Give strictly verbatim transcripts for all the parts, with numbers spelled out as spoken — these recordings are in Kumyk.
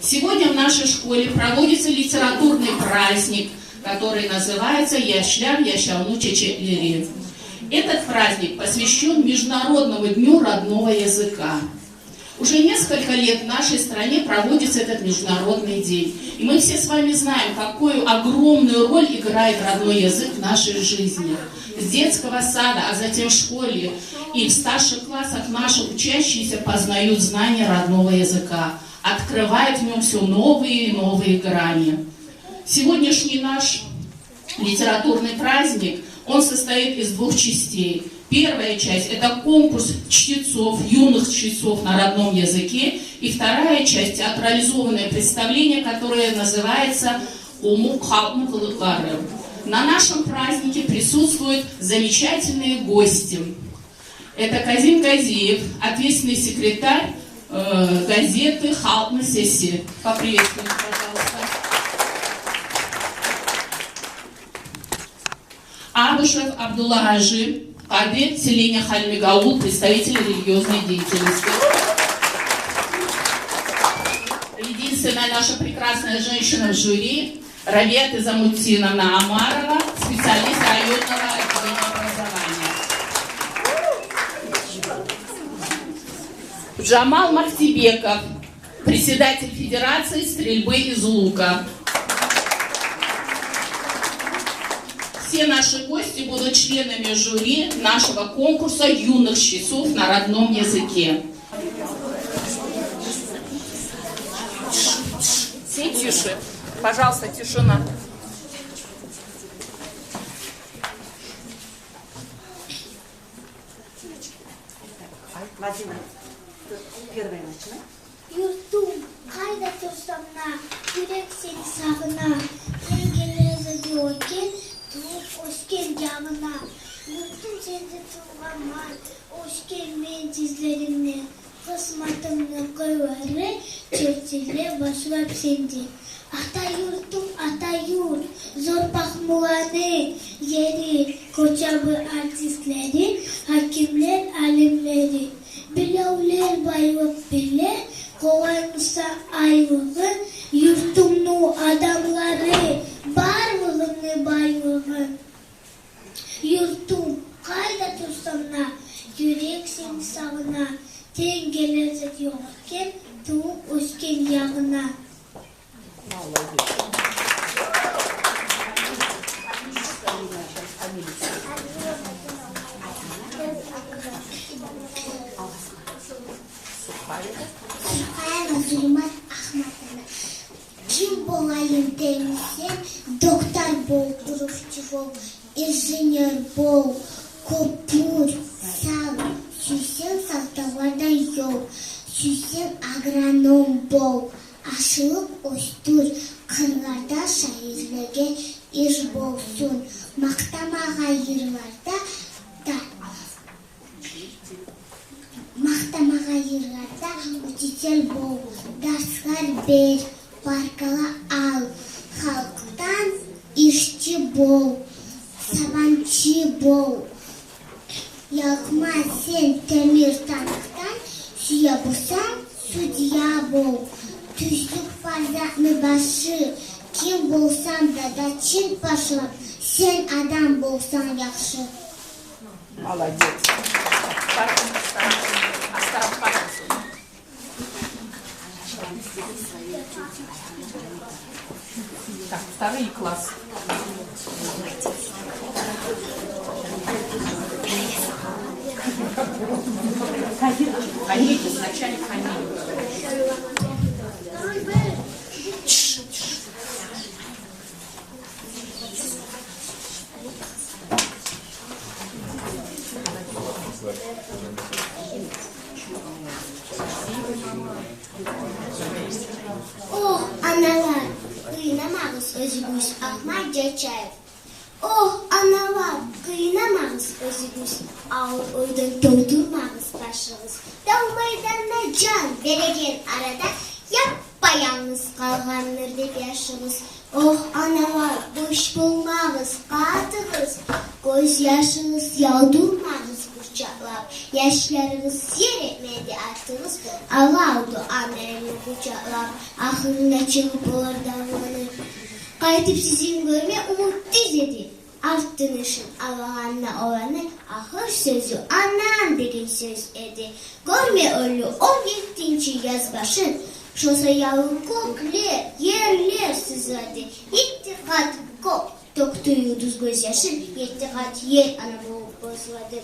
Сегодня в нашей школе проводится литературный праздник, который называется «Яшлар яшавну чечеклери». Этот праздник посвящён Международному дню родного языка. Уже несколько лет в нашей стране проводится этот международный день. И мы все с вами знаем, какую огромную роль играет родной язык в нашей жизни. С детского сада, а затем в школе и в старших классах наши учащиеся познают знания родного языка, открывают в нём всё новые и новые грани. Сегодняшний наш литературный праздник, он состоит из двух частей. Первая часть — это конкурс чтецов, юных чтецов на родном языке. И вторая часть — театрализованное представление, которое называется «Къумукъ халкъны къылыкълары». На нашем празднике присутствуют замечательные гости. Это Казим Газиев, ответственный секретарь, э, газеты «Халкъны сеси». Поприветствуем, пожалуйста. Абушев Абдуллагьажи, къади селения Хальмик-Аул, представитель религиозной деятельности. Единственная наша прекрасная женщина в жюри, Рабият Изамутдиновна Амарова, специалист районного отделения образования. Джамал Махтибеков, председатель Федерации стрельбы из лука. Все наши гости будут членами жюри нашего конкурса юных чтецов на родном языке. Все тише. Пожалуйста, тишина. Мадина, первая начинай. Юртум, къайда турсанг да, юрек сени сагъына. Тенг гелер зат ёкъ экен тувуп оьсген ягъына. Юртум, сенде тувгъанман, оьсгенмен тизлеринде. Къысматымны къыйлары чертиле башлап сенде. Ата юртум, ата юрт, зор пагьмуланы ери, къочабы артистлери, гьакимлер, алимлери. Билевлер байлыкъ биле, къолай буса айлыгъын, юртумну адамлары, барлыгъыны байлыгъын. Юртум, къайда турсанг да, юрек сени сагъына. Тенг гелер зат ёкъ экен тувуп оьсген ягъына. Молодец. Сухаева Зулмат Ахматовна. Ким болайым деймисен? Доктор бол, урукъчу бол, инженер бол, кёпюр сал, сюйсенг савдагъардан ёл, сюйсенг агроном бол, ашлыкъ оьсдюр, къырларда шаирлеге иш болсун, макътамагъа йырларда да. Макътамагъа йырларда учитель бол, дарслар бер, баркала ал, халкъдан ишчи бол, сабанчы бол. Ялкъма сен темир танкдан, сюе бусанг, судья бол. Тюзлюк бар затны башы, ким болсанг да, чин башлап, сен адам болсанг яхшы. Молодец. Барыгъыз да астарап, астарап къарайсыз. Так, второй класс. Фамилия, начальник фамилии. Огь, аналар, къыйнамагъыз оьзюгюз, Ахмат Жачаев. Огь, аналар, къыйнамагъыз оьзюгюз, авур ойдан толтурмагъыз башыгъыз. Дав майданда жан береген арада, Яппа-янгыз къалгъандыр деп яшыгъыз. Ох, аналар, бош болмагъыз, къатыгъыз. Гёз яшыгъыз явдурмагъыз къурчакълап. Яшларыгъыз ер этмеди атыгъыз, алавду ана элни къучакълап. Ахырына чыгъып олар давланып, къайтып сизин гёрме умут тюз эди. Артынышын алагъанда оланы, ахыр сёзю «анам» деген сёз эди. Гёрме оьлдю он еттинчи язбашын, шо саялы кёклер, ерлер сызлады. Етти къат кёк тёкдю юлдуз гёз яшын, етти къат ер ана болуп бозлады.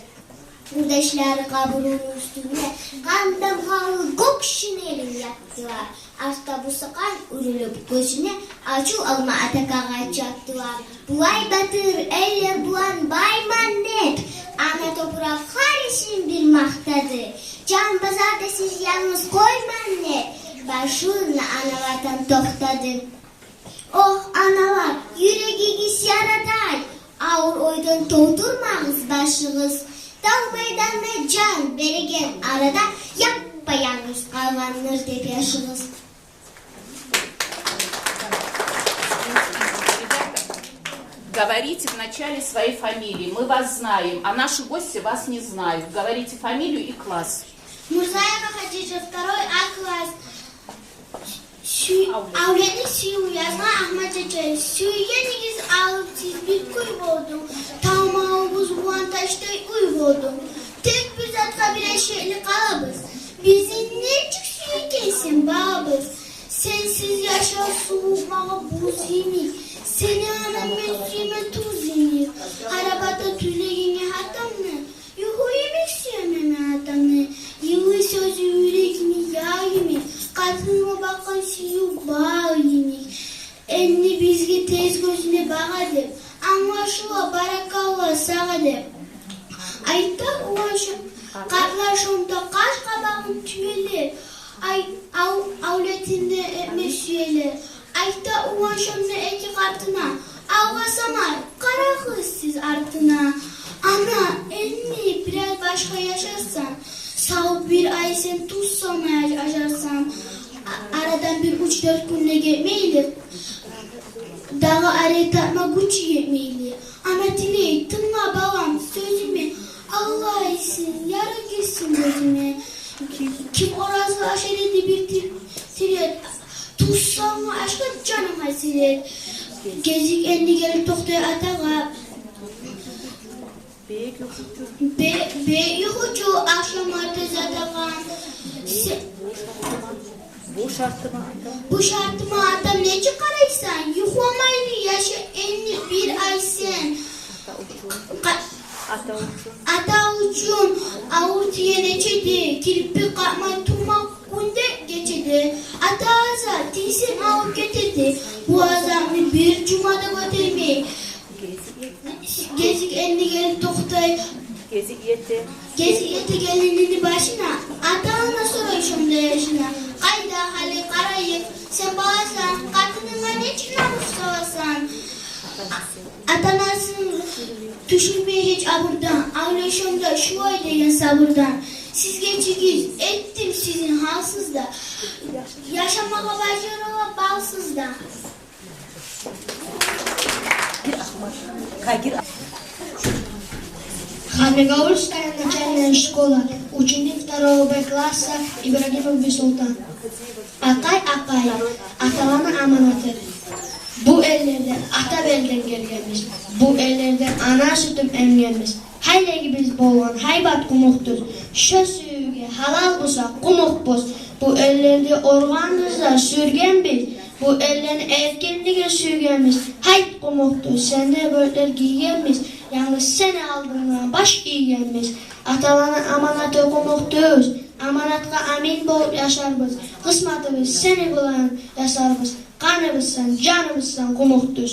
Къурдашлары къабурну уьстюне къан тамгъалы гёк шинелин япдылар. Артда буса къан уьрюлюп гёзюне, ачув алма атагъа чапдылар. Булай батыр эллер булан байман деп, ана топуракъ гьарисин бир макътады. Жан базарда сиз янгыз къойман деп, башында ана Ватан токътады. Ох, аналар, юрегигиз ярадай, авур ойдан толтурмагъыз башыгъыз. Тав майданда жан береген арада яппа-янгыз къалгъандыр деп яшыгъыз. Говорите вначале свои фамилии. Мы вас знаем, а наши гости вас не знают. Говорите фамилию и класс. Мурзаева Хадижа, второй А класс. Сю-, авлетни сююв язгъан Агьмат Чечен. Сюйгенигиз алып, сиз бир кюй болдум. Тав мавубуз булан ташдай уьй болдум. Тек бир затгъа бир эшекли къалабыз. Бизин нечик сюйгенсен, бабабыз. Сенсиз яшав сувукъ магъа буз йимик. Сени, анам, мен сюемен туз йимик. Къарап ата тюлегинге гьатамны, юху йимик сюемен мен атамны. Йылы сёзю юрегимни ягъ йимик. Къатынынга бакъгъан сююв багъ йимик. Энни бизге тез гёзюне багъа деп, англашыла, баракалла сагъа деп. Айта улан шо-, къартлар шонда къаш-къабагъын тюелер. Ай, ав-, авлетинден этме сюелер. Айта улан шонда эки къатына: алгъасамай къарагъыз сиз артына. Ана, энни бираз башгъа яшарсан, сав бир ай сен туз салмай ажарсан. А-, арадан бир уьч-дёрт гюн де гетмейли, дагъы арек тапма гючю етмейли. Ана тилей, тынгла, балам, сёзюме, Аллагь, сен ярыкъ гирсин гёзюме. Ким оразгъа ашар эди бир тил-, тилек, туз салма ашгъа жаным гьасирет. Гезик энни гелип токътай атагъа. Бек юхучу. Бе-, бек юхучу, ахшамлар тез ятагъан. Се-, бу шартыма атам. Бу шартыма атам, нечик къарайсан? Юхламайлы яша энни бир ай сен. Ата учун. Къа-, ата учун. Ата учун авур тие нече де, кирпик къакъмай турма гюнде, гечеде. Ата азап тийсин авур гетеди. Бу азапны бир жума да гётермей. Гезик энни гелип токътай. Гезик ете. Гезик ете гелинини башына. Ата-ана сорай шонда яшына: къайда гьали къарайып, сен баласан, къатынынга нечик намус саласан? Ата-анасын тюшюрмей гьеч абурдан, авлет шонда шулай деген сабурдан: сиз гечигиз, этдим сизин гьалсыз да, яшамагъа бажарыла балсыз да. Хабигаурская начальная школа, ученик второго Б класса Ибрагимов Бийсултан. Акъай, акъай, аталаны аманаты. Бу эллерде ата белден гелгенбиз, бу эллерде ана сютюн эмгенбиз. Гьайлегибиз болгъан гьайбат къумукъдуз. Шо сюювге гьалал буса къумукъбуз. Бу эллерде ургъанбыз да сюргенбиз. Бу эллени эркинлигин сюйгенбиз. Гьайт, къумукъдуз, сендей бёрклер гийгенбиз. Янгыз сени алдынгда баш ийгенбиз. Аталаны аманаты къумукъдуз. Аманатгъа амин болуп яшарбыз. Къысматыбыз сени булан ясарбыз. Къаныбызсан, жаныбызсан къумукъдуз.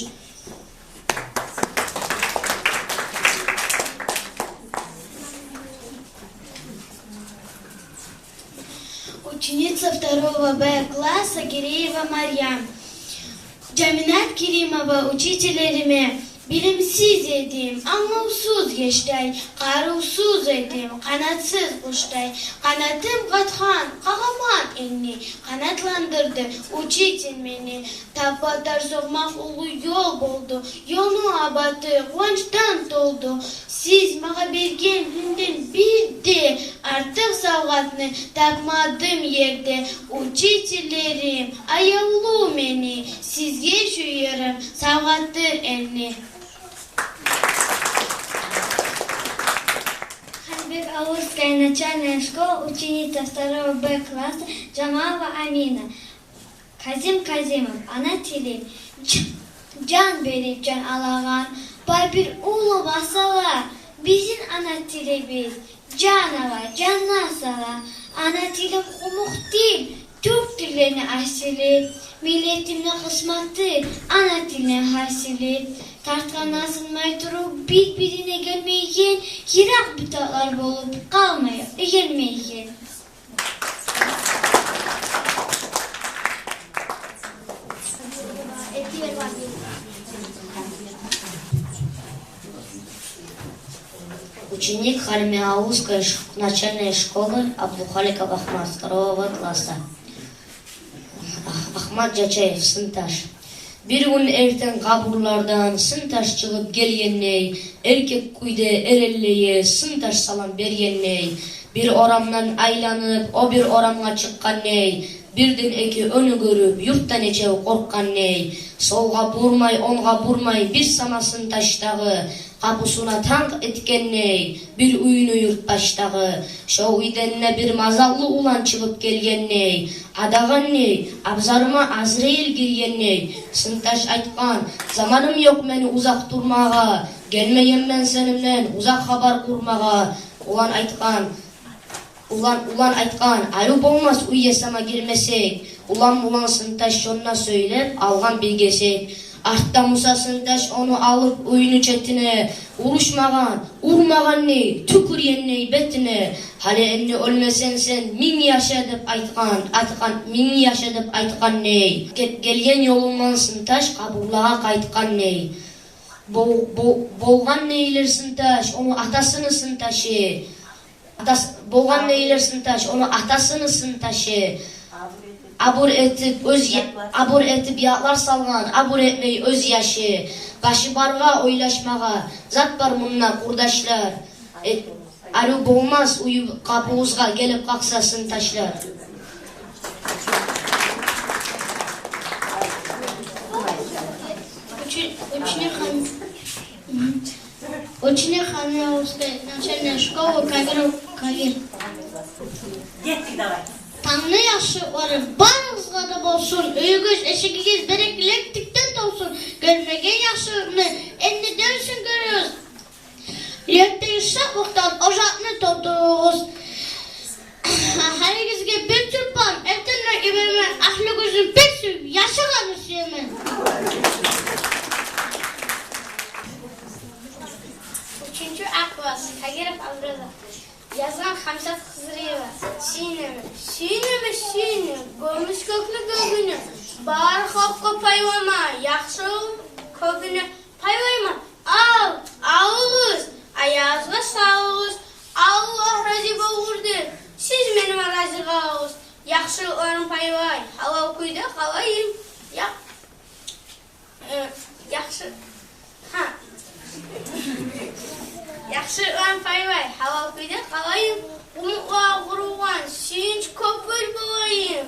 Ученица второго Б класса Гиреева Марьям. Жаминат Керимова учительлериме, Билимсиз эдим, англавсуз гечдей, къарувсуз эдим, къанатсыз къушдай. Къанатым къатгъан къагьарман энни, къанатландырды учитель мени. Тапа-тар сокъмакъ уллу ёл болду, ёлну абаты къуванчдан толду. Сиз магъа берген гьюнден бир де артыкъ савгъатны тапмадым ерде. Учительлерим аявлу мени, сизге шу йырым савгъатдыр энни. Халибекавулская начальная школа, ученица второго Б класса Джамалова Амина. Казим Казимов. Ана тили. Ж-, жан берип, жан алагъан, бай бир уллу масъала бизин ана тилибиз. Жан ала, жанына сала. Ана тилим къумукъ тил, тюрк тиллени асили. Миллетимни къысматы, ана тилни гьасили. Тартгъанда сынмай туруп, бир-бирине гелмейген, йыракъ бутакълар болуп къалмай, эгилмейген. Ученик Халимбекавулской ш-, начальной школы Абдулхаликов Ахмат, второго В класса. Ах-, Ахмат Жачаев, «Сынташ». Бир гюн эртен къабурлардан Сынташ чыгъып гелгендей, эркек кюйде эренлей, Сынташ салам бергендей, бир орамдан айланып, о бир орамгъа чыкъгъандей, бирден эки ону гёрюп, юртдан нечев къоркъгъандей, солгъа бурмай, онгъа бурмай, бир сама Сынташ дагъы къапусуна танкъ этгендей бир уьйню юртбашдагъы. Шо уьйден де бир мазаллы улан чыгъып гелгендей, адагъандей, абзарыма Азраил гиргендей. Сынташ айтгъан: «Заманым ёкъ мени узакъ турмагъа, гелмегенмен сени булан узакъ хабар къурмагъа». Улан айтгъан, улан, улан айтгъан: «Арив болмас уьйге сама гирмесек». Улан булан Сынташ шонда сёйлеп алгъан бир гесек. Артда буса Сынташ ону алып уьйню четине, урушмагъан, урмагъандей, тюкюргендей бетине. «Гьали энни оьлмесенг сен, минг яша», — деп айтгъан, айтгъан, «минг яша», — деп айтгъандей. Ге-, гелген ёлундан Сынташ къабурлагъа къайтгъандей. Бол-, бол-, болгъан нейлер Сынташ, ону атасыны Сынташы. Атас-, болгъан нейлер Сынташ, ону атасыны Сынташы. Абур этип оьз я-, абур этип ятлар салгъан, абур этмей оьз яшы. Башы баргъа ойлашмагъа, зат бар мунда, къурдашлар. Э, арив болмас уьй къапугъузгъа гелип къакъса Сынташлар. Учи-, ученик Хам-, ученик Хамиловской начальной школы Кагиров Кагир. Тангны яхшылыкълары барыгъызгъа да болсун. Уьюгюз, эшигигиз берекетликден толсун. Гёрмеген яхшылыкъны энни дерсин гёрюгюз. Юрекдеги шатлыкъдан ожакъны толтуругъуз. Гьаригизге бир тюлпан, эртенден йиберемен, агьлюгюзню бек сююп яшагъанны сюемен. Уьчюнчю А класс, Кагиров Абдуразакъ. Язгъан Хамисат Хизриева. Сююнемен, сююнемен, сююнемен гюмюш кёклю гёгюне, бар халкъгъа пайлама яхшылыкъ кёгюне. Пайлайман, ал, алыгъыз, аягъыгъызгъа салыгъыз. Аллагь рази болгъур деп, сиз мени рази къалыгъыз. Яхшылыкъларын пайлай, гьалал кюйде къалайым. Я-, э, яхшы-, гьа. Яхшылыкъларын пайлай, гьалал кюйде къалайым. Къумукълагъа къурулгъан сююнч кёпюр болайым.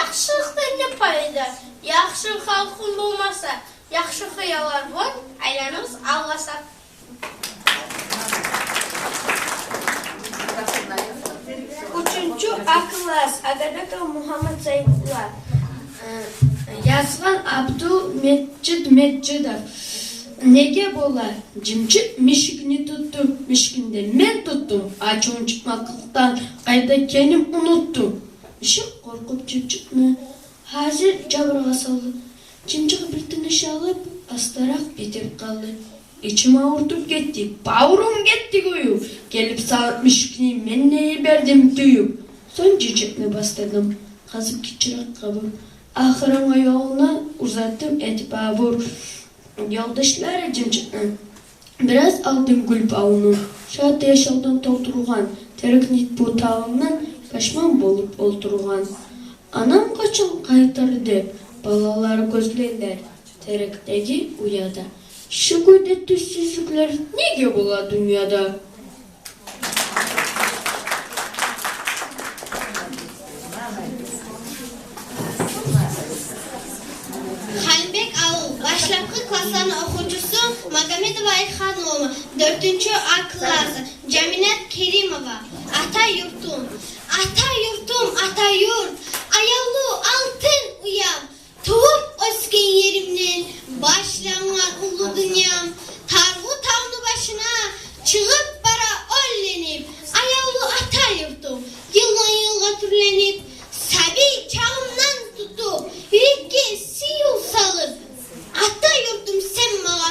Яхшылыкъдан не пайда, яхшы халкъым болмаса? Яхшы хыяллар булан айланабыз алгъасап. Уьчюнчю А класс, Агадаков Мугьаммат Сайдулла. Язгъан Абдулмежит Межитов. Неге бола, жымчыкъ мишикни тутду, мишикни де мен тутдум, ачувум чыкъмакълыкъдан къайда экеним унутдум. Мишик къоркъуп жымчыкъны гьазир жабургъа салды. Жымчыкъ бир тыныш алып, астаракъ битип къалды. Ичим авуртуп гетди, бавурум гетди гююп. Гелип салып мишикни мен де йибердим тюйюп. Сонг жымчыкъны бастырдым, къазып гиччирек къабур. Ахырынгы ёлуна узатдым этип абур. Ёлдашлары жымчыкъны, бираз алдын гюл бавну, шат яшавдан толтургъан, терекни бутагъындан пашман болуп олтургъан. Анам къачан къайтар деп, балалар гёзлейлер терекдеги уяда. Шу кюйде тюзсюзлюклер неге бола дюньяда? Халимбекавул башлапгъы классланы охувчусу Магомедова Айханум, дёртюнчю А класс, Жаминат Керимова. Ата юртум, ата юртум, ата юрт, аявлу алтын уям. Тувуп оьсген еримден башлангъан уллу дюньям. Таргъу тавну башына чыгъып бара оьрленип, аявлу ата юртум, йылдан йылгъа тюрленип, сабий чагъымдан тутуп, юрекге сююв салып, ата юртум, сен магъа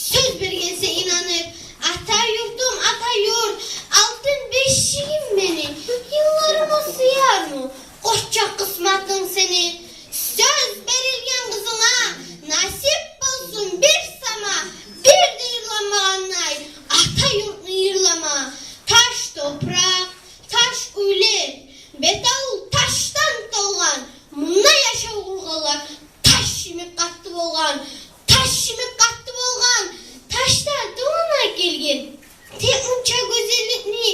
сёз бергенсен инанып. Ата юртум, ата юрт, алтын бешигим мени, йылларыма сыярмы къоччакъ къысматынг сени? Сёз берилген къызынга насип болсун бир сама, бир де йырламагъандай ата юртну йырлама. Таш топуракъ, таш уьйлер, бетавул ташдан толгъан, мунда яшав къургъанлар таш йимик къатты болгъан, таш йимик къатты болгъан, ташда тувуна гелген. Тек мунча гёзелликни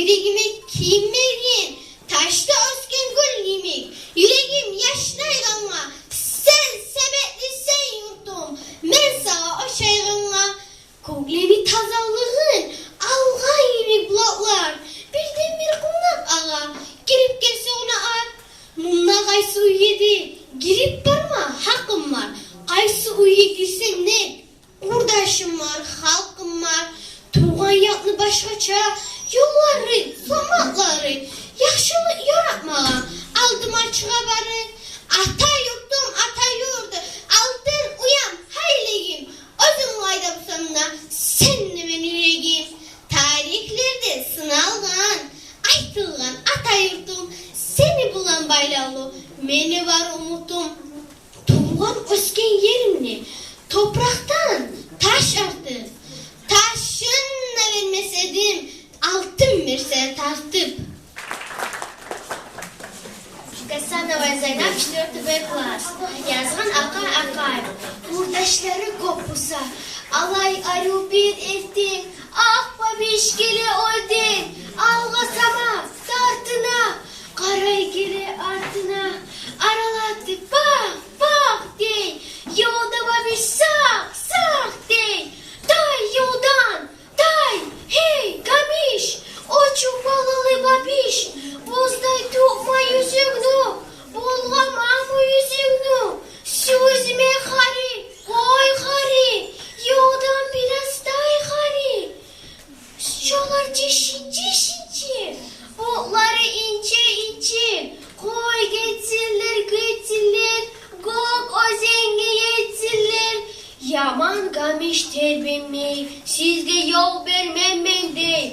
юрегиме ким берген? Ташда оьсген гюл йимик юрегим яшнайгъангъа, сен себепли сен, юртум, мен сагъа ошайгъангъа. Кёклени тазалыгъын алгъан йимик булакълар, бирден-бир къумакъ агъа, гирип гелсе къонакълар. Мунда къайсы уьйге де гирип барма гьакъым бар, къайсы уьйге гирсем де, къурдашым бар, халкъым бар. Тувгъан якъны башгъача ёллары, сомакълары, яхшылыкъ ёратмагъа алдыма чыгъа бары. Ата юртум, ата юрт, алтын уям, гьайлегим, оьзюнг къайда бусанг да, сен де мени юрегим. Тариклерде сыналгъан, айтылгъан ата юртум, сени булан байлавлу мени бар умутум. Тувгъан-оьсген еримни топуракъдан таш артып, ташын да бермес эдим, алтын берсе тартып. Гасанова Зайнап, четвёртый Б класс. Язгъан Акъай Акъаев. Къурдашлары кёп буса, алай арив бир эртен, акъ бабиш геле оьрден, алгъасама, тартына, къарай геле артына, аралатып бакъ, бакъ дей. Ёлда бабиш сакъ, сакъ дей. Тай ёлдан, тай, гьей, гамиш, очув балалы бабиш, буздай тутма юзюгню, булгъама бу юзюгню. Сюзме хари, къой хари, ёлдан бираз тай хари. Шолар жишин-жишинчи, бутлары инчи-инчи, къой гетсинлер, гетсинлер, гёк оьзенге етсинлер. Яман гамиш тербенмей, сизге ёл бермеймен дей.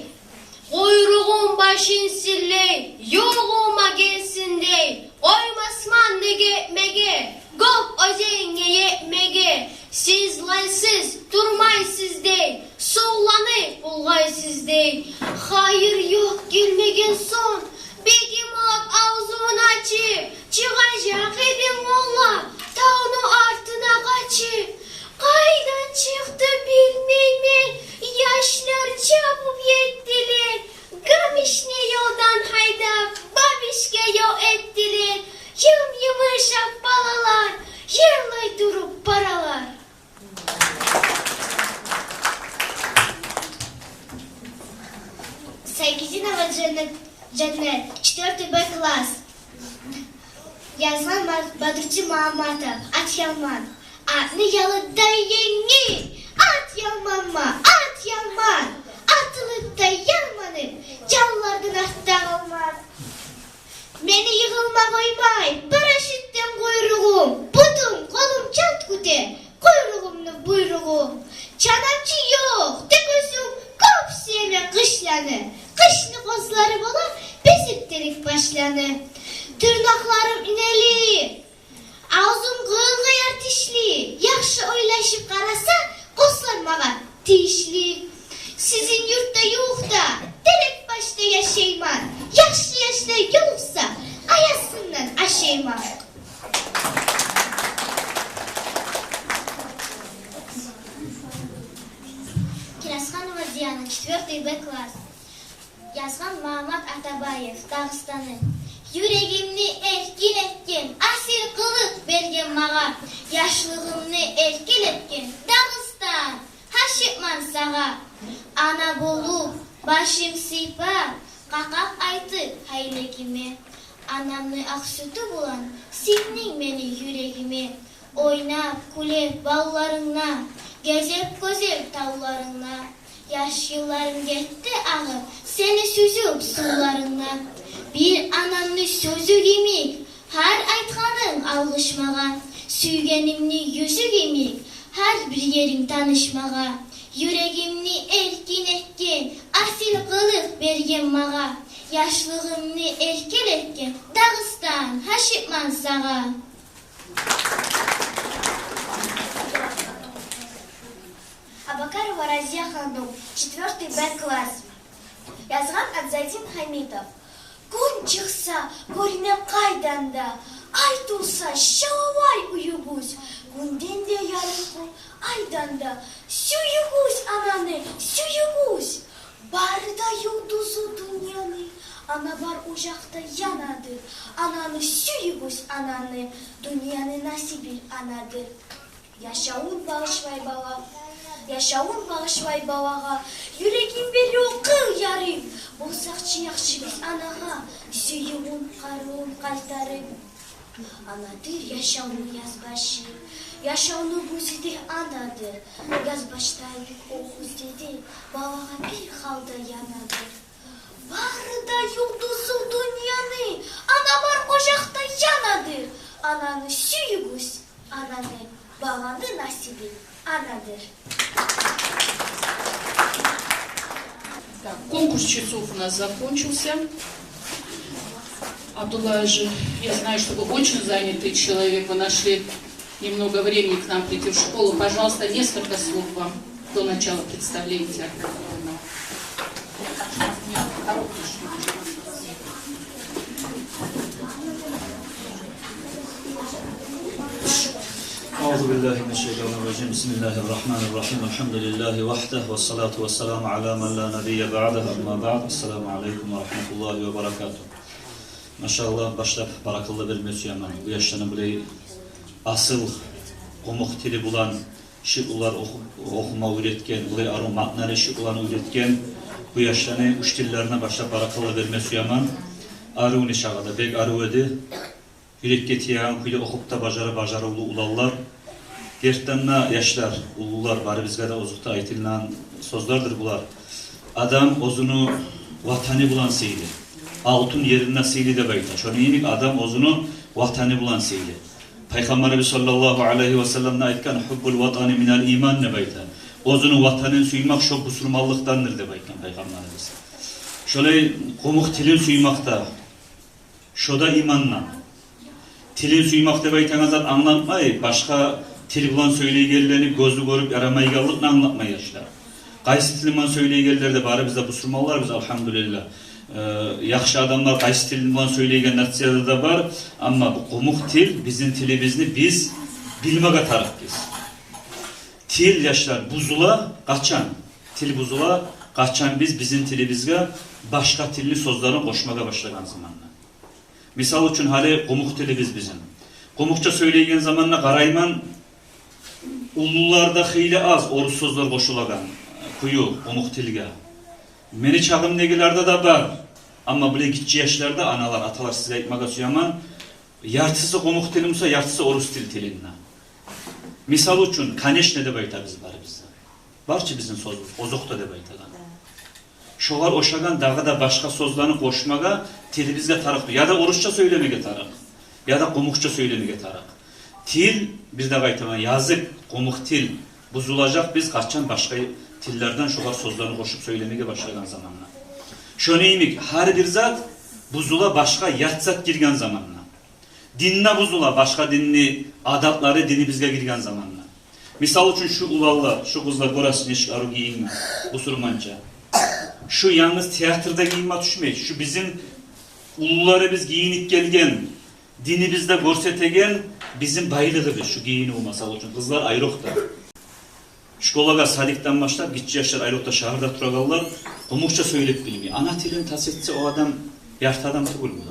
Къуйругъун башын силлей, ювугъума гелсин дей. Къоймасман неге этмеге, гёк оьзенге етмеге. Сиз лайсыз турмайсыз дей, сувланы булгъайсыз дей. Хайыр ёкъ гелмеген сонг, бегим лап авзун ачып, чыгъажакъ эдим, валлагь, тавну артына къачып. Къайдан чыкъды билмеймен, яшлар чабып етдилер. Гамишни ёлдан гьайдап, бабишге ёл этдилер. Йым-йымышакъ балалар йырлай туруп баралар. Сагидинова Жаннат, Жаннат, четвёртый Б класс. Язгъан Ма-, Бадрутдин Магьамматов. Ат ялман. Атны ялы да енгил, ат ялманма, ат ялман. Атылып да ялманып, жанлардан артда къалман. Мени йыгъылма къоймай парашютден къуйругъум, бутум, къолум чалт кюте къуйругъумну буйругъу. Чанамчы ёкъ, тек оьзюм кёп сюемен къышланы. Къышны къозлары бола безик терек башланы. Тырнакъларым инели, авзум къыргъаяр тишли. Яхшы ойлашып къараса, тийишли. Сизин юртда, ювукъда, терек башда яшайман. Яхшы яшлар ёлукъса, ай астындан ашайман. Кирасханова Диана, четвёртый Б класс. Язгъан Магьаммат Атабаев, Дагъыстаным. Юрегимни эркин этген, асил къылыкъ берген магъа, яшлыгъымны эркин этген Дагъыстан, гьашыкъман сагъа. Ана болуп, башым сыйпап, къакъакъ айтып гьайлегиме, анамны акъ сютю булан сингдинг мени юрегиме. Ойнап, кюлеп бавларынгда, гезип гёзел тавларынгда, яш йылларым гетди агъып, сени сюзюп сувларынгда. Бир анамны сёзю йимик гьар айтгъанынг алгъыш магъа, сюйгенимни юзю йимик гьар бир еринг таныш магъа. Юрегимни эркин этген, асил къылыкъ берген магъа, яшлыгъымны эркин этген Дагъыстан, гьашыкъман сагъа. Абакарова Разия ханум, четвёртый Б класс. Язгъан Абзадин Гьамитов. Гюн чыкъса, гёрюне къайдан да, ай тувса, шалавай уьюгюз, гюнден де ярыкъ о, айдан да. Сюйюгюз ананы, сюйюгюз. Бары да юлдузу дюньяны, ана бар ожакъда янадыр. Ананы сюйюгюз, ананы, дюньяны насиби анадыр. Яшавун багъышлай бала, яшавун багъышлай балагъа, юрегин бере о къыл ярып. Болсакъ чы яхшы биз анагъа, сюювюн, къарувун къайтарып. Анадыр яшавну язбашы, яшавну гёзю де анадыр. Язбашдай бек о гёзде де балагъа бир гьалда янадыр. Бары да юлдузу дюньяны, ана бар ожакъда янадыр. Ананы сюйюгюз, ананы, баланы насиби анадыр. Так, конкурс чтецов у нас закончился. Абдулла Гьажи, я знаю, что вы очень занятый человек, вы нашли немного времени к нам прийти в школу. Пожалуйста, несколько слов вам до начала представления театра. أعوذ بالله من الشيطان الرجيم. بسم الله الرحمن الرحيم. الحمد لله وحده والصلاة والسلام على من لا نبي بعده. أما بعد. السلام عليكم ورحمة الله وبركاته. Машаллагь, башлап баракалла берме сюемен бу яшланы булай асыл къумукъ тили булан шиърулар оху-, охума уьйретген, булай арив маъналы шиъруланы уьйретген бу яшланы учительлерине башлап баракалла берме сюемен. Арив нечакъы да, бек арив эди. Юрекге тиеген кюйде охуп да бажара, бажарывлу уланлар. Гертиден де, яшлар, уллулар, барыбызгъа да озокъда айтылгъан сёзлердир булар. Адам оьзюню ватаны булан сыйлы, алтын ерин де сыйлы деп айта. Шону йимик адам оьзюню ватаны булан сыйлы. Пайхаммарыбыз саллаллагьу алайгьи ва саллам да айтгъан: «Хуббул ватани минал иман», – деп айта. Оьзюню ватанын сюймек шо бусурманлыкъдандыр деп айтгъан Пайхаммарыбыз. Шолай къумукъ тилин сюймек де, шо да имандан. Тилин сюймек деп айтагъан зат англатмай башгъа тил булан сёйлейгенлени гёзю гёрюп ярамайгъанлыкъны англатмай, яшлар. Къайсы тил булан сёйлейгенлер де, барыбыз да бусурманларбыз, алгьамдулиллагь. Э, яхшы адамлар къайсы тил булан сёйлейген нацияда да бар, амма бу къумукъ тил, бизин тилибизни биз билмеге тарыкъбыз. Тил, яшлар, бузула къачан? Тил бузула къачан биз бизин тилибизге башгъа тилни сёзлерин къошмагъа башлагъан заманда. Мисал учун, гьали къумукъ тилибиз бизин. Къумукъча сёйлейген заманда къарайман, уллуларда хыйлы аз орус сёзлер къошулагъан кюю къумукъ тилге. Мени чагъымдагъыларда да бар, амма булай гиччи яшларда, аналар, аталар, сизге айтмагъа сюемен, яртысы къумукъ тил буса, яртысы орус тил тилинде. Мисал учун, «конечно» деп айтабыз барыбыз да. Бар чы бизин сёзюбюз, «озокъда» деп айтагъан. Шогъар ошагъан дагъы да башгъа сёзлени къошмагъа тилибизге тарыкъ. Я да орусча сёйлемеге тарыкъ, я да къумукъча сёйлемеге тарыкъ. Тил, бир дагъы айтаман, языкъ, къумукъ тил бузулажакъ биз къачан башгъа тиллерден шогъар сёзлени къошуп сёйлемеге башлагъан заманда. Шону йимик, гьар бир зат бузула башгъа ят зат гирген заманда. Дин де бузула башгъа динни адатлары динибизге гирген заманда. Мисал учун, шу уланлар, шу къызлар, гёресиз, нечик арив гийинген, бусурманча. Шу янгыз театрда гийинме тюшмей, шу бизин уллуларыбыз гийинип гелген, динибизде гёрсетеген бизин байлыгъыбыз шу гийинив, мисал учун, къызлар айрокъда. Школагъа, садикден башлап, гиччи яшлар, айрокъда шагьарда турагъанлар, къумукъча сёйлеп билмей. Ана тилин тас этсе, о адам ярты адам тюгюлмю?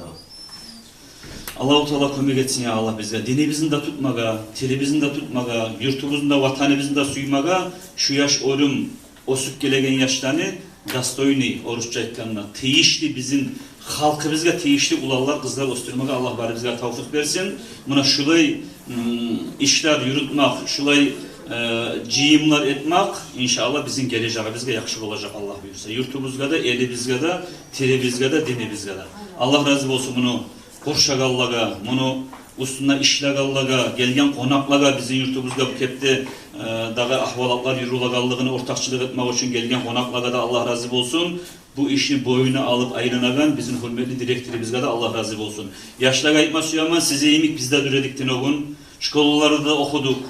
Аллагьу Таала кёмек этсин, я Аллагь, бизге динибизни де тутмагъа, тилибизни де тутмагъа, юртубузну да, ватаныбызны да сюймеге, шу яш оьрюм, оьсюп гелеген яшланы достойный, орусча айтгъанда, тийишли, бизин халкъыбызгъа тийишли уланлар, къызлар оьсдюрмеге Аллагь барыбызгъа тавфикъ берсин. Муна шулай, м, ишлер юрютмек, шулай, э, жыйынлар этмек, иншааллагь, бизин гележегибизге яхшы болажакъ, Аллагь буюрса. Юртубузгъа да, элибизге де, тилибизге де, динибизге де. Аллагь рази болсун муну къуршагъанлагъа, муну уьстюнде ишлегенлеге, гелген къонакълагъа, бизин юртубузгъа бу кепде, э, дагъы агьвалатлар юрюлегенлигине ортакъчылыкъ этмек учун гелген къонакълагъа да Аллагь рази болсун. Бу ишни бойнуна алып айланагъан бизин гьюрметли директорубузгъа да Аллагь рази болсун. Яшлагъа айтма сюемен, сиз йимик биз де дюр эдик тюнегюн. Школаларда да охудукъ.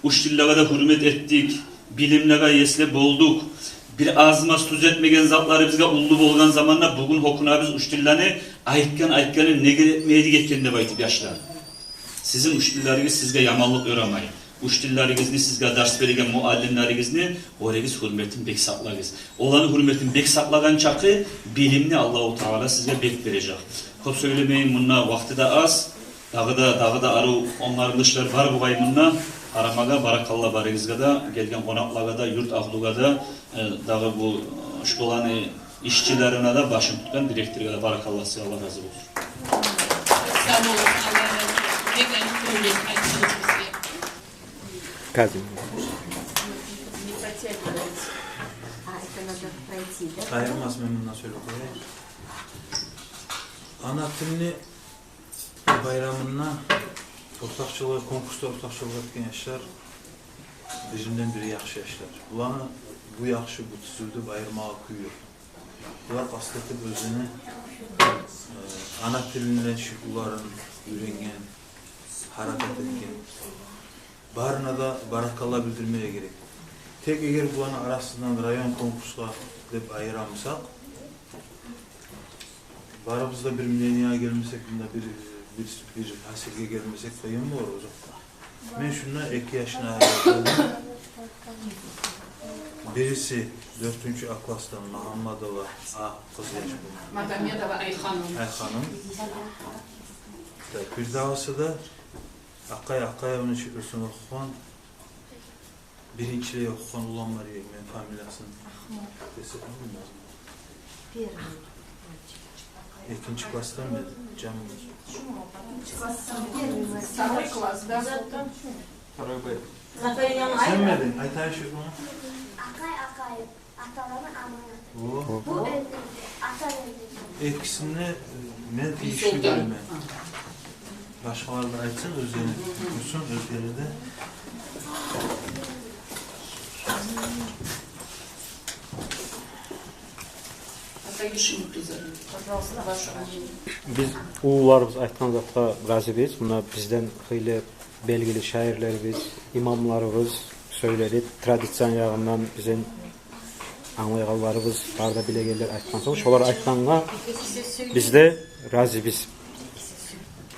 Учительлеге де гьюрмет этдик, билимлеге ес болдукъ. Бир аз-маз тюз этмеген затларыбызгъа уллу болгъан заманда бугюн гьёкюнебиз учительлени, айтгъан айтгъанын неге этмейди экен деп айтып, яшлар. Сизин учительлеригиз сизге яманлыкъ ёрамай. Учительлеригизни, сизге дарс береген муаллимлеригизни, оланы гьюрметин бек сакълагъыз. Оланы гьюрметин бек сакълагъан чакъы билимни Аллагьу Таала сизге бек бережек. Кёп сёйлемейим, мунда вакъти де аз. Дагъы да, дагъы да арив онгаргъычлар бар бугъай мунда. Къарамагъа баракалла барыгъызгъа да, гелген къонакълагъа да, юрт агьлюге де, э, дагъы бу, э, школаны ишчилерине де, башын тутгъан директоргъа да баракалла сизге, Аллагь рази болсун. Сав болугъуз, Аллагь рази болсун. Бек алып сёйлеп айтдыгъыз бизге. Казим. Не протягивайте. А, это надо пройти, да? Айырмас, мен мундан сёйлеп къояйым. Ана тилни байрамында ортакъчылыкъ, конкурсда ортакъчылыкъ этген яшлар биринден бири яхшы яшлар. Буланы бу яхшы, бу тюз деп айырмагъа кюй ёкъ. Булар къаст этип оьзлени, э, ана тилинде шиъруларын уьйренген, гьаракат этген. Барына да баракалла билдирмеге герек. Тек эгер буланы арасындан район конкурсгъа деп айыра бусакъ, барыбыз да бир мнениеге гелмесек, мунда бир, бир, бир гьасилге гелмесек, къыйын болур узакъгъа. Мен шунда эки яшны айырдым. Бириси дёртюнчю А классдан Магьаммадова А къыз яш бу. Магомедова Айханым. Айханым. Да, бирдагъысы да Акъай, Акъаевни шиърусун охугъан, биринчилей охугъан улан бар эди, мен фамилиясын десе болмазмы? Первый. Экинчи классдан бери, жан. Второй класс, да. Второй Б. Сен мидинг? Айтайын шиърусун. Акъай, Акъаев. Аталаны аманаты. О. Бу элдеги, ата элдеги. Экисин де мен тийишли гёремен. Башгъалар да айтсын, оьзлери де охусын, оьзлери де. Ата Юшин Муртаза, пожалуйста, ваше мнение. Биз уллуларыбыз айтгъан затгъа разибиз. Муна бизден хыйлы белгили шаирлерибиз, имамларыбыз сёйледи. Традицияны ягъындан бизин англайгъанларыбыз, бары да билегенлер айтгъан сонг, шолар айтгъангъа биз де разибиз.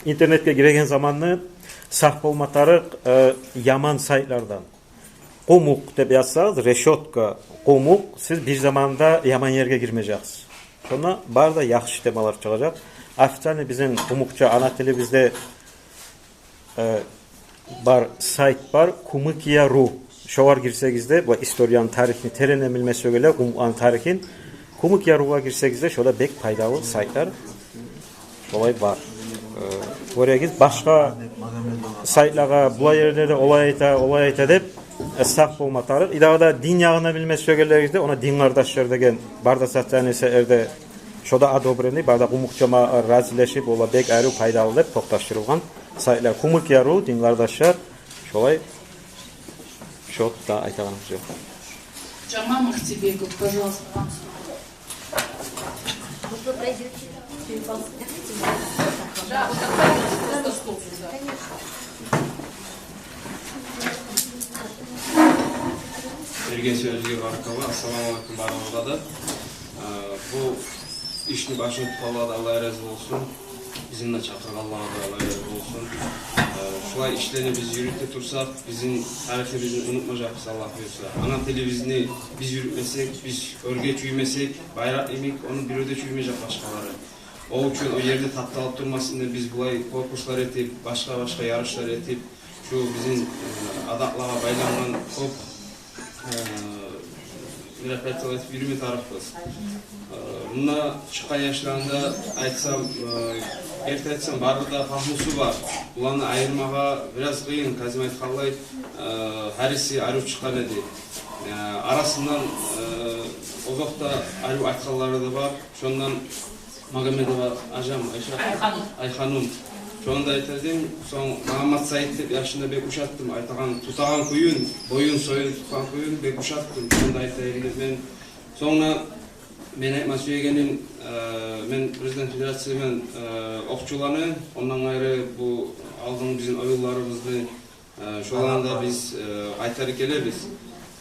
Интернетге гиреген заманны сакъ болма тарыкъ, э, яман сайтлардан. Къумукъ деп язсагъыз, решётка, къумукъ, сиз бир заманда яман ерге гирмежексиз. Шонда бары да яхшы темалар чыгъажакъ. Официальный бизин къумукъча ана тилибизде э, бар сайт бар, Кумыкия ру. Шогъар гирсегиз де, бу историяны, тарихни теренлей билме сюегенлер, къумукъланы тарихин, Кумыкия ругъа гирсегиз де, шо да бек пайдалы сайтлар. Шолай бар. Э, гёрегиз, башгъа сайтлагъа, булай ерлерде олай айта, олай айта деп, э, сакъ болма тарыкъ. И дагъы да дин ягъына билме сюегенлеригиз де, она «Дин къардашлар» деген бар да социальный сетлерде, шо да одобренный, бары да къумукъча ма-, разилешип, ола бек арив, пайдалы деп токъташдырылгъан сайтлар. Кумыкия ру, «Дин къардашлар», шолай. Шо да айтагъаным ёкъ. Жамал Махтибеков, пожалуйста, вам слово. Вот вы пройдёте. Да, вот так, просто стол сюда. Конечно. Берген сёзге баракалла. Ассаламу алейкум барыгъызгъа да. Э, бу ишни башын тутгъанлагъа да Аллагь рази болсун. Бизин де чакъыргъанлагъа да Аллагь рази болсун. Э, шулай ишлени биз юрюте турсакъ, бизин тарихибизни унутмажакъбыз, Аллагь буюрса. Ана тилибизни биз юрютмесек, биз оьрге чюймесек, байракъ йимик, ону бирев де чюймежек башгъалары. О учун о ерде тапталып турмасын деп биз булай конкурслар этип, башгъа-башгъа ярышлар этип, шу бизин, э, адатлагъа байлангъан кёп, э, мероприятиялар этип юрюме тарыкъбыз. Э, мунда чыкъгъан яшланы да айтсам, э, герти айтсам, бары да пагьмусу бар. Буланы айырмагъа бираз къыйын, Казим айтгъанлай, э, гьариси арив чыкъгъан эди. Э, арасындан, э, озокъда, арив айтгъанлары да бар. Шондан Магомедова Ажам, Айша. Айханум. Айханум. Шону да айтар эдим. Сонг Магьаммат Саид деп яшны да бек ушатдым. Айтагъан, тутагъан кююн, боюн-союн тутгъан кююн бек ушатдым. Шону да айтайым деп мен. Сонг да мен айтма сюегеним, э, мен президент федерациядан, э, окъчуланы, ондан къайры бу алдын бизин оюнларыбызны Э, шоланы да биз, э, къайтарып гелебиз.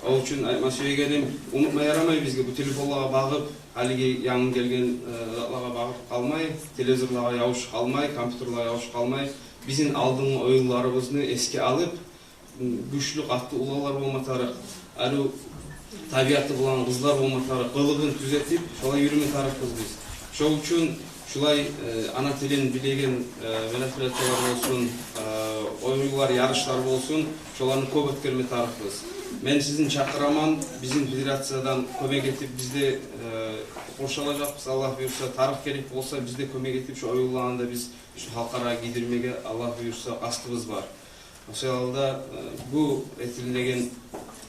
О учун айтма сюегеним, унутма ярамай бизге бу телефонлагъа багъып, гьалиги янгы гелген, э, затлагъа багъып къалмай, телевизорлагъа ябушуп къалмай, компьютерлеге ябушуп къалмай, бизин алдынгы оюнларыбызны эсге алып, м, гючлю, къатты уланлар болма тарыкъ, арив табиаты булан къызлар болма тарыкъ, къылыгъын тюзетип, шолай юрюме тарыкъбыз биз. Шо учун шулай, э, ана тилин билеген, э, мероприятиялар болсун, э, оюнлар, ярышлар болсун, шоланы кёп оьтгерме тарыкъбыз. Мен сизин чакъыраман, бизин федерациядан кёмек этип, биз де, э, къуршалажакъбыз, Аллагь буюрса, тарыкъ герек болса, биз де кёмек этип, шо оюнланы да биз шо халкъ арагъа гийдирмеге, Аллагь буюрса, къастыбыз бар. Ошо гьалда, э, бу этилинеген,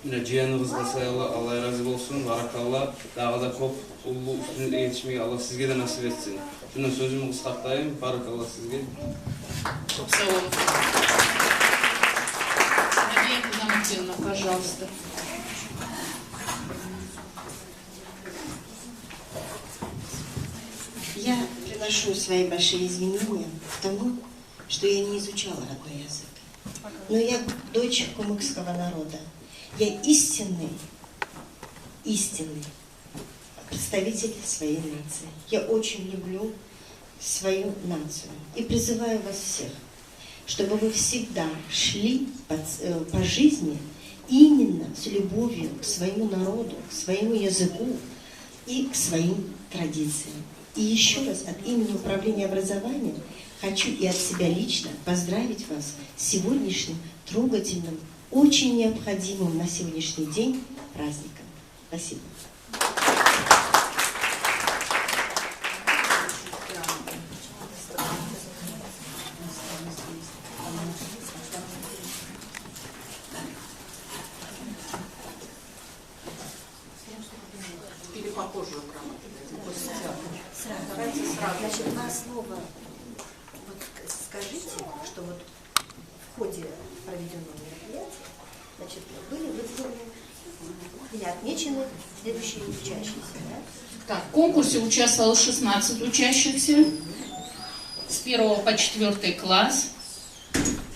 муна, жыйыныгъызгъа саялы Аллагь рази болсун, баракалла. Дагъы да кёп уллу уьстюнлюклеге етишмеге Аллагь сизге де насип этсин. Шундан сёзюмню къысгъартайым, баракалла сизге. Кёп сав болугъуз. Надия Кузамыкина, пожалуйста. Я приношу свои большие извинения к тому, что я не изучала родной язык. Но я дочь кумыкского народа. Я истинный, истинный представитель своей нации. Я очень люблю свою нацию и призываю вас всех, чтобы вы всегда шли по ц-, э, по жизни именно с любовью к своему народу, к своему языку и к своим традициям. И ещё раз от имени Управления образования хочу и от себя лично поздравить вас с сегодняшним трогательным, очень необходимым на сегодняшний день праздником. Спасибо. Или похожую грамоту дадим после театра? Сразу. Давайте сразу. Значит, два слова. Вот к-, скажите, что вот в ходе проведённого мероприятия, значит, были вызваны, были отмечены следующие учащиеся, да? Так, в конкурсе участвовало шестнадцать учащихся с первого по четвёртый класс.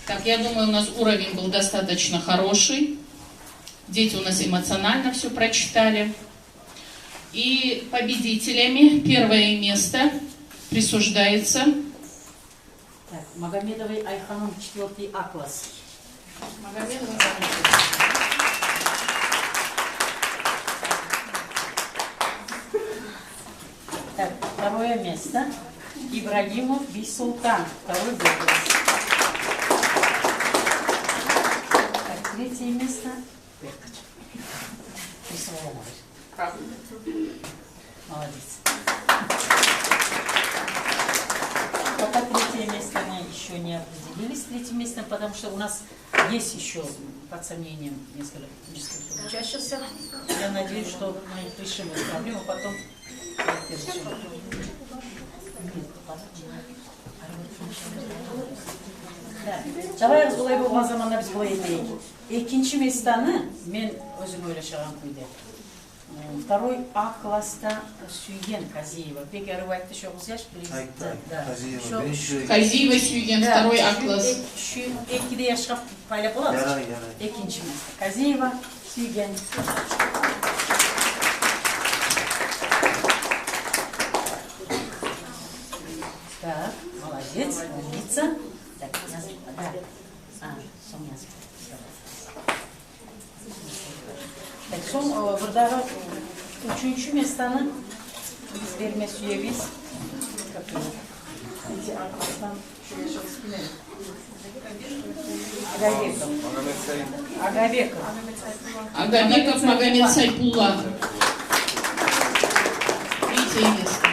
Так, я думаю, у нас уровень был достаточно хороший. Дети у нас эмоционально всё прочитали. И победителями первое место присуждается... Так, Магомедовой Айханум, четвёртый А класс. Магомедова Айханум. Так, второе место. Ибрагимов Бийсултан, второй Б класс. Так, третье место. Беркач. Присылала. Молодец. Пока третье место мы ещё не определились с третьим местом, потому что у нас есть ещё под сомнением несколько, несколько учащихся. Я надеюсь, что мы решим эту проблему потом. Да. Давай, булай болгъан заманда биз булай этейик. Экинчи местаны мен оьзюм ойлашагъан кюйде. Второй А класста Сюйген Казиева. Бек арив айтды шо къыз яш, билесиз. Айтды, да, айтды. Да. Казиева, шо биринчи. Казиева Сюйген, да, второй А класс. Шу эк-, шу экиде яшгъа пайлап болабыз. Ярай, ярай. Экинчи место. Казиева Сюйген. Так, молодец, умница. Так, язып, да. А, сонг язып. Так, сонг, э, бурдагъы уьчюнчю местаны биз берме сюебиз. Как его? Эти А класстан шо яшавубуз ким эди? Агабеков. Агабеков. Агабеков Магомед Сайпулла. Третье место.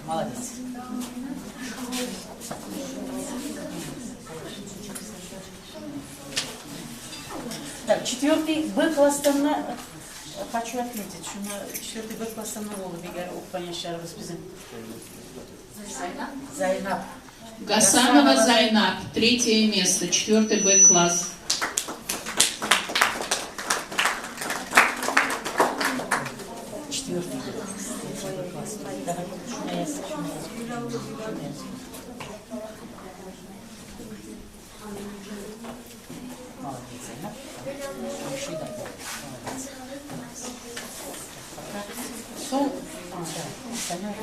Молодец. Так, четвёртый Б класстан, э, хочу отметить, что на четвёртый Б класстан болду бек арив охугъан яшларыбыз бизин. Зайнап. Гасанова Зайнап, третье место, четвёртый Б класс. Четвёртый Б класс. Давай, шуну яз, шуну яз, шуну яз. Молодец, Зайнап. Молодец. Сол. А, да, остальное.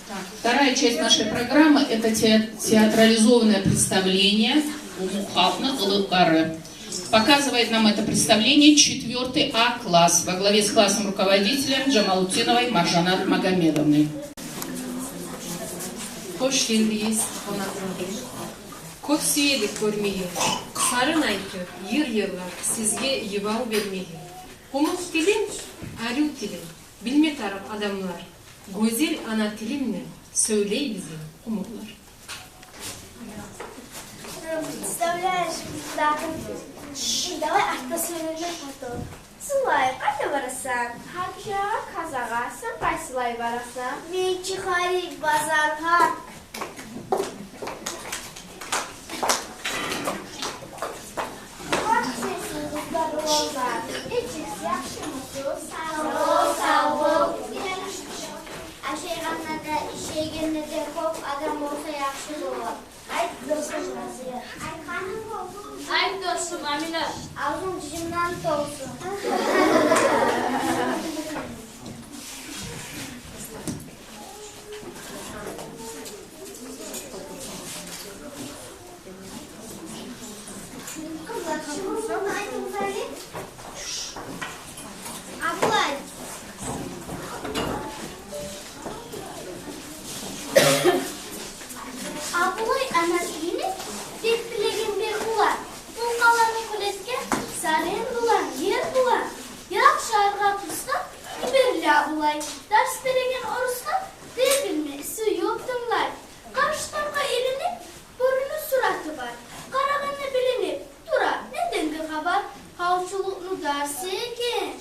Так, вторая часть нашей программы — это те-, театрализованное представление «Къумукъ халкъны къылыкълары». Показывает нам это представление четвёртый А класс во главе с классным руководителем Джамалутдиновой Маржанат Магомедовной. Хош гелдигиз, къонакълар. Кёп сюе эдик гёрмеге сарын айтып, йыр йырлап, сизге йыбав бермеге. Къумукъ тилим — арив тилим, билме тарыкъ адамлар. Гёзел ана тилимде сёйлей бизин къумукълар. Представляешь, да, давай артда сёйлеме потом. Сулай, къайда барасан? Гьажагъа, къазагъа, сен къайсылай барасан? Мен чыгъайым базаргъа. Къызлар, уланлар, нечиксиз, яхшымысыз? Сав бол, сав бол. Ашайгъанда да, ишейгенде де кёп адам болса яхшы болур. Айт, досум, Назия. Айт, досум, Амина. Авзунг жымдан толсун. Къызлар, шуну айтып къарайыкъ. Абулай. Абулай ана тилин бек билеген бек улан. Булкъаланы кюлетген сарын булан, ер булан. Йыракъ шагьаргъа курсгъа йибериле Абулай. Дарс береген орусгъа, дей билме, сююп тынглай. Къаршытамгъа илинип, бёрюню сураты бар. Къарагъанда билинип тура, неденги хабар? Гьавчулукъну дарсы экен.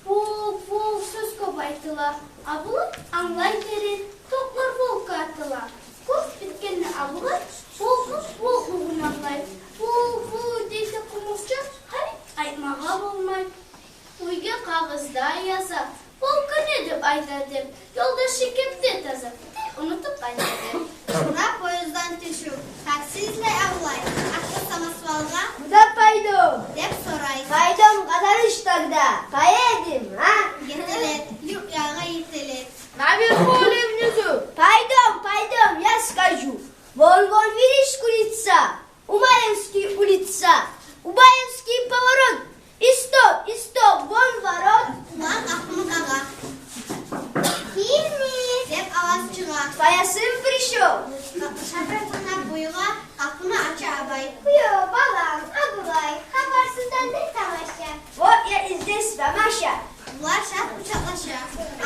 Волк, волк, сёз кёп айтыла. Абулай англай терен, токълар волкгъа атыла. Кёп битгенде Абулай волкъну волклугъун англай. Волк, волк дейди къумукъча, гьали айтмагъа болмай. Уьйге къагъызда яза, волкгъа не деп айта деп, ёлдашы кепде таза, тек унутуп къайта деп. Шура поезддан тюшюп, такси излей Абулай, артда самосвалгъа. «Бу да пайдом?» — деп сорай. «Пайдом къазаныш тагъда, къайда эдинг, а?» Гетелеп, юкъ ягъа етелеп. «Ма бир къолум нюзю». «Пайдом, пайдом, я скажу. Вон, вон, видишь, курица? Умаевский улица, Убаевский поворот. И стоп, и стоп, вон ворот». Улан къапуну къагъа. «Кимсиз?» — деп аваз чыгъа. «Твоя сын пришёл». Шапыртына буюгъа, къапуну ача Абай. «Кюёв балам, Абулай, хабарсыздан не тамаша?» «Вот я и здесь, мамаша». Булар шат къучакълаша.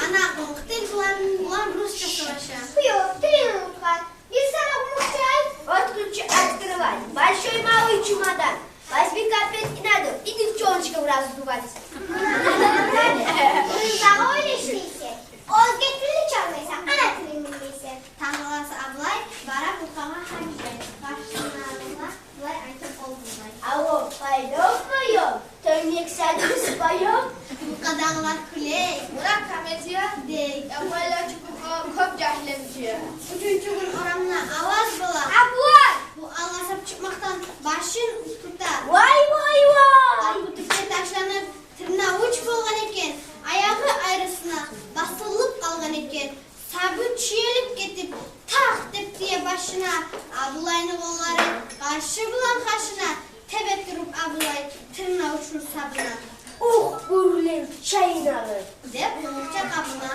Ана къумукъ тил булан, булан русча сораша. «Кюёв, тилин унутгъан. Бир сагъа къумукъча айт». «Отключи, открывай. Большой, малый чемодан. Возьми капец и надо. И девчоночка в раз сдувать». Сен сагъа ойлашмайсан, оьзге тилни чалмайсан, ана тилни билмейсен. Тангала Абулай бара булкъагъа Уьчюнчю гюн орамда аваз бола. Абла! Бу алгъасап чыкъмакъдан башын къурта. Вай, вай, вай! Къоркъуп ташланып, тырнавуч болгъан экен. Аягъы айрысына басылып къалгъан экен. Сабы чюелип гетип, такъ деп тие башына. Абдулланы къоллары къаршы булан къашына. Тебе туруп Абдулла тырнавучну сабына. «Ух, бёрюлер чайнагъы!» — деп къычыра къабына.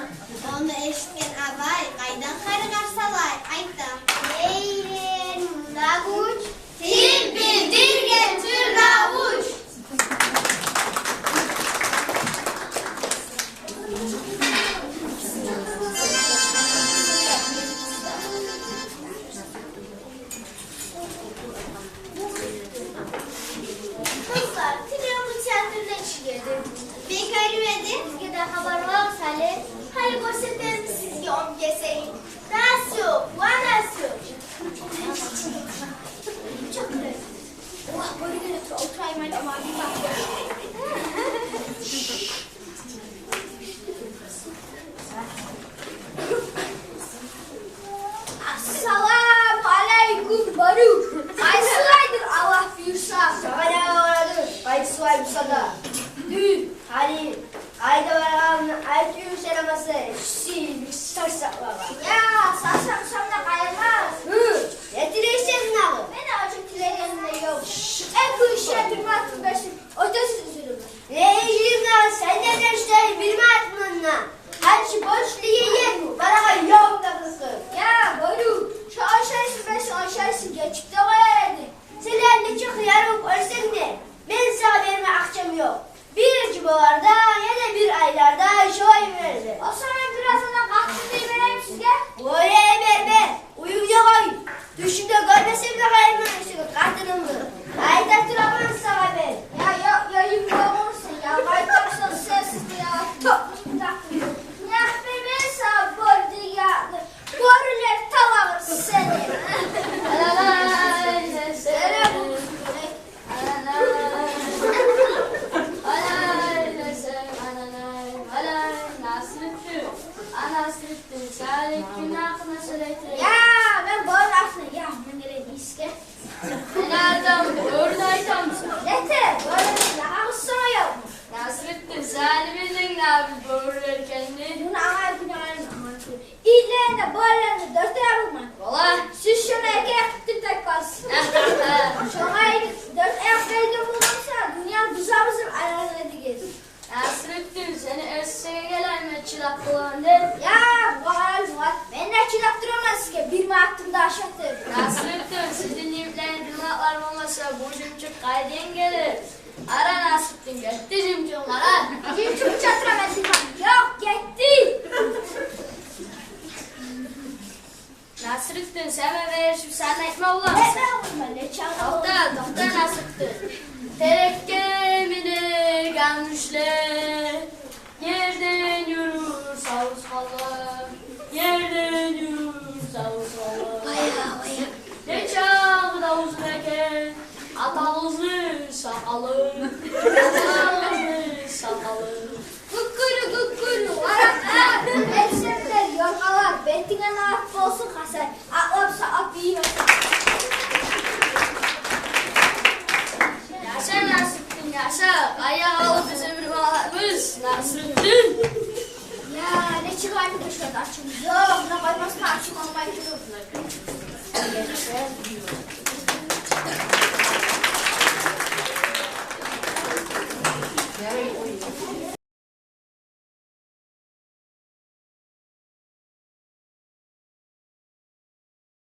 Ону эшитген абай къайдан хайыр къарсалай, айта: «Нейлер мунда гюч, тил билдирген тырнавуч!» Къызлар, тилевню театрына чыгъады. Бек арив эди. Бизге де хабарлап салып, гьали гёрсетербиз сизге он кесегин. Насип, ва насип. Чакъ, бери геле тур, олтурайым, айт, ама бир бакъ. Ассаламу алейкум, Барюк. Къайсылайдыр Аллагь буюрса. Сагъа не барадыр, къайсылай буса да. Дюр, гьали къайда баргъанны айтып юрюсен, амаса, сизин сарсакълагъа. Я, сарсакъ бусам да къайырмас. Гьы, не тилейсен дагъы? Мен ачыкъ тилегеним де ёкъ. Эки-уьч де бир манат берсем, оьтесиз уьзюлюп. Эй, жирна, сен не дешден бир манат мунда? Гьали шу борчлу ерни барагъа ёкъ да къызыкъ. Я, Барюк, шу ашайсың, беш ашайсың, гечип де къояр эдинг. Сен энни чи хыярынг оьлсенг де, мен сагъа берме акъчам ёкъ. Бир жумаларда яда бир айларда шолай берермен. О сагъа бир аз гьана къатты дей берейим сизге. Ой, эй, берме. Уьюнгде къой. Тюшюнгде гёрмесем де къоярман сени къатынымны. Айта тураман сагъа мен. Я, я, я, юрюйсен, я, къайтарсан сен сизге, я. Токъ, токъ. Не яхшы мен сагъа бёрю дегенни. Бёрюлер талагъыр сени. Алалай, сен, сен. Ананай, ананай, ананай, ананай, Насрутдин, а, Насрутдин, сагъа кимни гьакъында сёйлейим? Я, мен бёрюню гьакъында, я, мен гелейим, иске. Мен адам, бёрюню айтамысан? Нете, бёрюню, я, гьакъысы ёкъму? Насрутдин, сен билдингми бёрюлер экенни? Муну ангай гюн, ангай гюн, ангай гюн. Итлени де, бёрюлени де дёрт аягъы болмай. Валлагь. Сиз шону эки аякъ тилтек къалсын. Шогъар дёрт аякъ берген болгъан буса, дюнья буза-буза айланар эди. Насрутдин, сени эсинге гелеми чыдап боламан деп? Я, валлагь, валлагь, мен де чыдап тураман сизге бир манатны да ашатып. Насрутдин, сизин йимиклени дымакълар болмаса, бу жымчыкъ къайдан гелир? Къара, Насрутдин, гетди жымчыгъынг, къара. Жымчыгъын чатыра мен сизге. Ёкъ, гетди. Насрутдин, сен мен беришип, сен айтма боламысан? Айтма боламан, не чакъы. Токъта, токъта, Насрутдин. Терекге мине гамишлер, ерден юрюр савусханлар, ерден юрюр савусханлар. Бая, бая. Не чакъы да узун экен атагъызны сакъалы, атагъызны сакъалы. Гюккюрю, гюккюрю, къаракълар, эксемлер, ёргъалар, бетинге налат болсун, Гьасан, атлап сакъап иймесин. Яша, Насрутдин, яша. Къайда къалды бизин бир балагьыбыз, Насрутдин? Я, нечик айтып ташладым, ачувум ёкъ, муна къоймасман ачувум алмай туруп.